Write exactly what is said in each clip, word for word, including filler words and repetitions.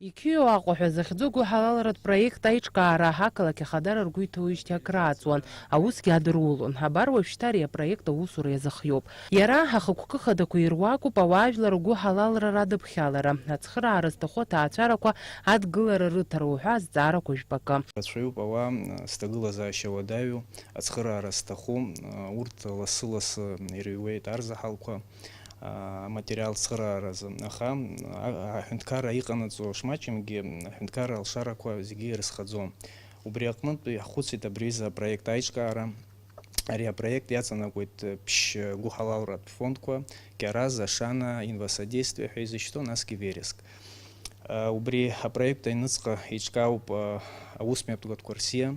Иқьио Аҟәа ҳәа захьӡу гәыҳалалратә проект аиҿкаара ақалақь ахадара ргәы иҭоуижьҭеи акрааҵуан, аусгьы адырулон. Абар уажәшьҭа ари апроект аусура иазыхиоуп. Иара ахықәкы хадақәа ируакуп ауаажәлар ргәыҳалалра радыԥхьалара, ацхыраара зҭаху аҭаацәарақәа адгылара рыҭара уҳәа азҵаарақәа жәпакы. Рацәаҩуп ауаа зҭагылазаашьа уадаҩу, ацхыраара зҭаху, урҭ лассы-лассы ирыҩуеит арзаҳалқәа, аматериал цхырааразы. Аха, а-, аҳәынҭқарра иҟанаҵо шмаҷымгьы, аҳәынҭқарра алшарақәа зегьы ирызхаӡом. Убри аҟнытә иаҳхәыцит абри изы апроект аиҿкаара. Ари апроект иаҵанакуеит, э, ԥшь, э, гәыҳалалратә фондқәа, Кьараз, Ашана, Инвасодействие ҳәа изышьҭоу, насгьы Вереск. Э, убри апроект аҩныҵҟа еиҿкаауп, э, аусмҩаԥгатәқәа рсиа.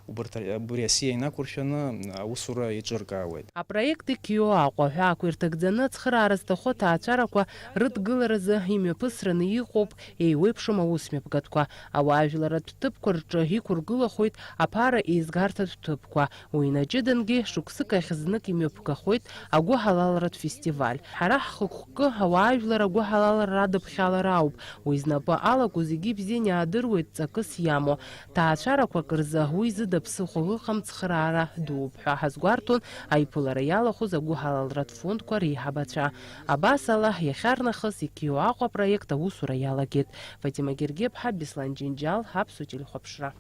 Убырҭ ар-, убри асиа инақәыршәаны аусура еиҿыркаауеит. Апроект Иқьио Аҟәа ҳәа ақәирҭагӡаны ацхыраара зҭаху аҭаацәарақәа рыдгыларазы имҩаԥысраны иҟоуп еиуеиԥшым аусмҩаԥгатәқәа. Ауаажәларратә ҭыԥқәа рҿы иқәыргылахоит аԥара еизгарҭатә ҭыԥқәа. Уи инаҷыдангьы шықәсык ахь знык имҩаԥгахоит агәыҳалалратә фестиваль. Ҳара ҳхықәкы ауаажәлар агәыҳалалра радыԥхьалара ауп. Уи знапы алаку зегьы ибзианы иаадыруеит ҵакыс иамоу. Ҭаацәарақәак рзы уи зыда ԥсыхәа ыҟам цхыраара дууп ҳәа ҳазгәарҭон аиԥылара иалахәыз агәыҳалалратә фондқәа реиҳабацәа. Абас ала, иахьарнахыс Иқьио Аҟәа апроект аусура иалагеит. Фатима Гергеԥҳа, Беслан Џьынџьал, Аԥсуа телехәаԥшра.